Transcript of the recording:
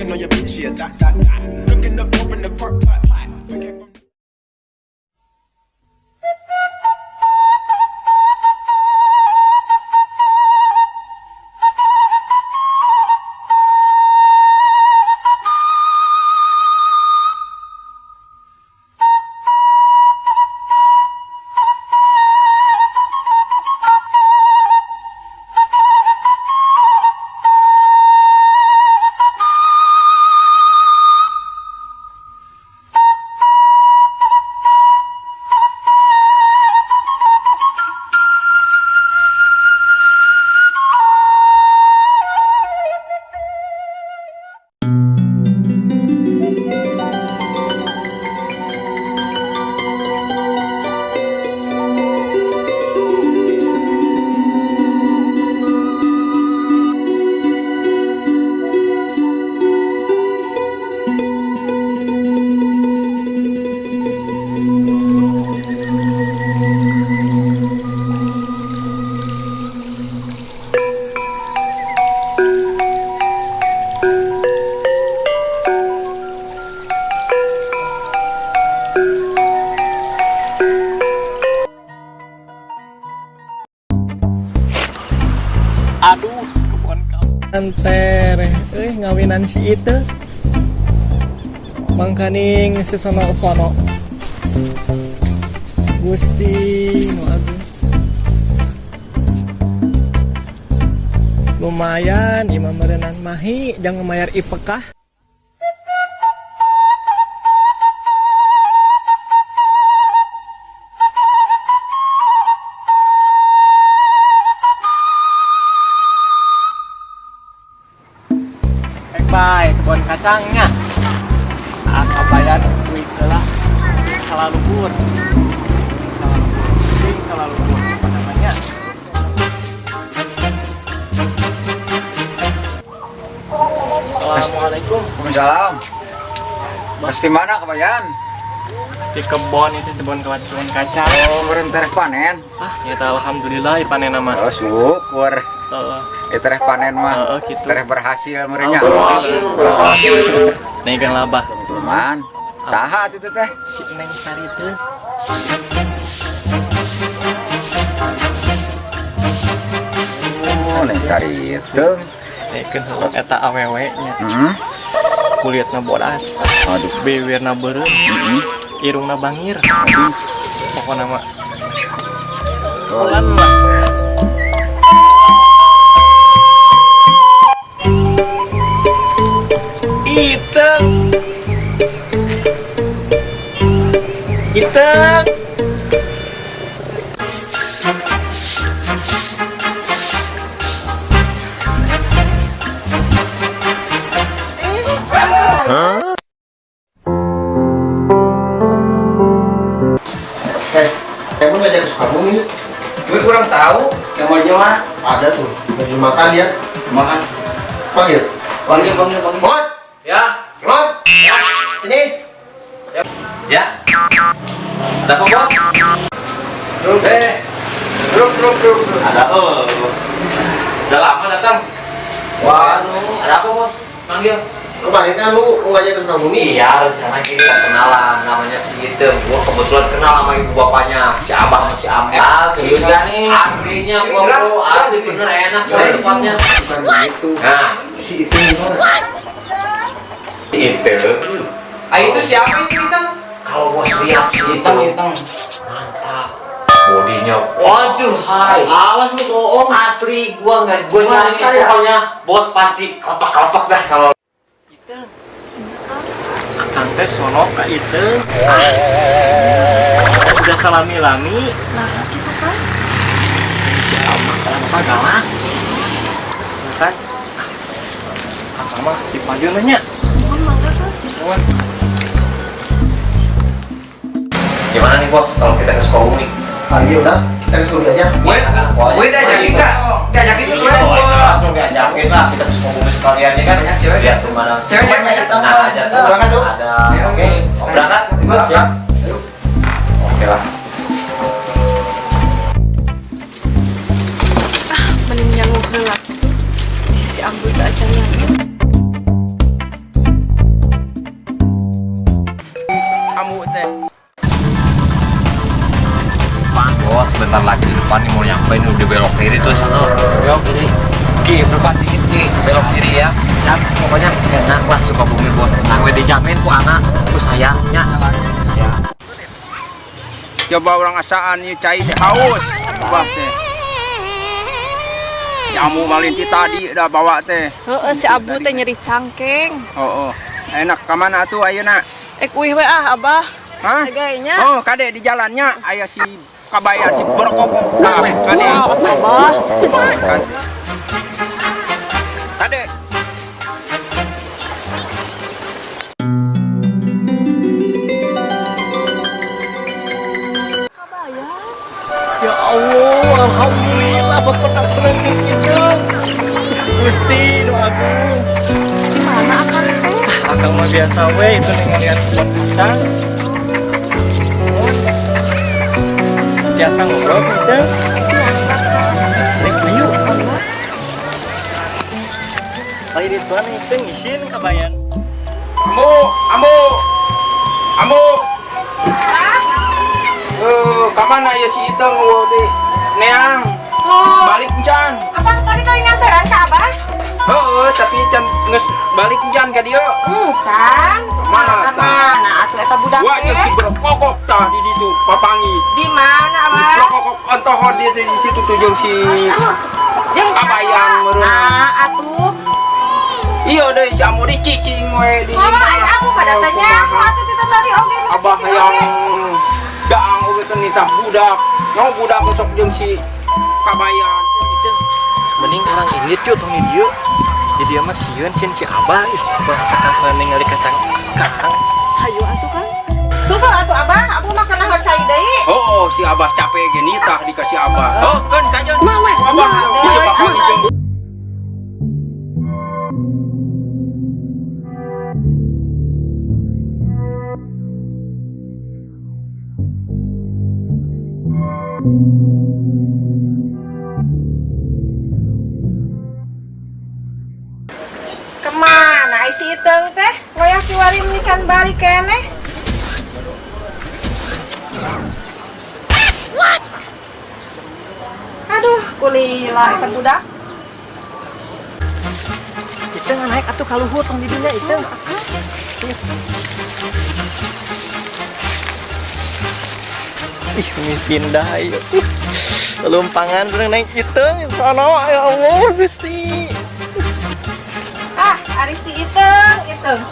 Fucking on your bitch, yeah, dot, dot, dot. Looking up dope in the park, pot, pot. We came from Aduh, kebon kamu tereh, ngawinan si itu. Mangkaning sesono-sono. Gusti nu agung. Lumayan imam meureunan mahi jangan mayar IPK. Bae kebon kacangnya. Ah, kabayan duit heula. Sing kalaluhur. Sing kalaluhur. Sing kalaluhur apa namanya? Assalamualaikum. Waalaikumsalam. Pasti mana kebayan? Di kebon itu kebon kebon kacang. Oh, meureun tereh panen. Ah, ya alhamdulillah panen nama. Oh, syukur. Heeh. Eh, tereh panen mah. Heeh, gitu. Tereh berhasil meureun nya. Naikkan laba. Cuman saha atuh teh? Si Neng Sari itu. Oh, Neng Sari itu. Naikkan heula eta awewe nya. Hmm. Kulitna bodas. Aduh. Bibirna beureum. Heeh. Irungna bangir. Aduh. Pokona mah. Oh. Bulan lah. Iteng. Iteng. Eh, emang ngajak ke Sukabumi? Gue kurang tahu. Yang mau mah Ada tuh, lagi makan ya. Makan. Panggil. Panggil, panggil, panggil. Mot, Ya. Mot. Ini. Ya. Ada apa, Bos? Eh, Truk, truk, truk. ada oh. Udah lama datang. Waduh, ada apa, Bos? Panggil. Kemarin kan lu mau ngajak ke Sukabumi. Iya, rencana gini mau kenalan namanya si Item. Gua kebetulan kenal sama ibu bapaknya, si Abah sama si Amah. Ah, serius gak nih? Aslinya gua bro, asli bener enak soalnya tempatnya. Bukan gitu. Nah, Si itu gimana? Item. Ah, itu siapa itu, Itang? Kalau bos lihat si Itang, Item, Itang. mantap. Bodinya, waduh, hai. Awas lu bohong. Asli gua nggak, gua Gimana jamin sekali ya? pokoknya bos pasti kelopak-kelopak dah kalau Iteng. Akang teh sono ka Iteng. Udah salami-lami. Nah, gitu kan. Si Amah kenapa galak? Ya kan? Akang mah dipayun nya. Mohon mangga kan. Mohon. Gimana nih bos kalau kita ke Sukabumi? Ah, iya udah, kita ke Sukabumi aja. Gue diajakin enggak? Diajakin Iya, tuh kemarin boleh gua. jelas dong diajakin lah kita ke Sukabumi sekalian ya kan. Cewek. Lihat tuh mana. Ceweknya hitam. Nah, aja tuh. Berangkat tuh. Ada. Oke. Berangkat. Ikut. Siap. Ayo. Oke lah. Ah, mending nyangu heula kitu. Di sisi ambu teh acan nyangu. Depan nih mau nyampe nih, udah belok kiri tuh sana. Belok kiri. Ki, berempat dikit Ki, belok kiri ya. Ya, pokoknya enak lah Sukabumi bos. Tenang we dijamin ku anak, ku sayangnya. Ya. Coba orang asaan ieu cai teh haus. Abah teh. Jamu malin ti tadi dah bawa teh. Heeh, si Abu teh nyeri cangkeng. Oh, oh. Enak ka mana atuh ayeuna? Eh kuih we ah, Abah. Hah? Gayanya. Oh, kade di jalannya aya si kabayan si berkokok. Tah, kade. Abah. Kan. Kade. Ya Allah, alhamdulillah bapak seneng gitu. Gusti, doa agung. Mana akang teh? Akang mah biasa we itu ngalian kebun kacang. Biasa ngobrol gitu. Biasa kan. Rek ayo. Kali di tuan itu ngisin kabayan. Amu, amu. Amu. Eh, ka mana ya si Iteung eueuh di neang? Oh, Balik encan. abang tadi tadi nganteran ka Abah? Heeh, tapi can geus balik encan ka dieu. Can. Mana, tah? Mana atuh eta budak Wah, jeung teh? si berkokok tah di ditu papangi. Di mana, Di Abah? berkokok ontohon di di situ tuh jeung si Jeung siapa? Kabayang meureun. Ah, atuh. Iya deui si Amu di cicing we di. Mama ai amu pada tanya aku atuh kita tadi oge nu Abah cicing yang oge. daang oge teh nitah budak. Ngau budak sok jeung si Kabayan. Itu mending orang ini cuy tong di dieu. Jadi dia mah sieun sieun si Abah ih bahasa kang ningali kacang kang. Hayu atuh kan. Susul atuh Abah, abu mah kana hor cai deui. Oh, oh, si Abah capek ge nitah dikasih Abah. Oh, kan kajon. Abah bisa papangi jeung Kemana ai si Iteung teh? Wayah kiwari meni can balik keneh. Aduh, kulila eta budak. Itu naik atuh ka luhur tong di dinya itu. Ih, ini pindah ieu. Lumpangan urang naik itu sono ya Allah Gusti. Ah, ari si Iteung, Iteung.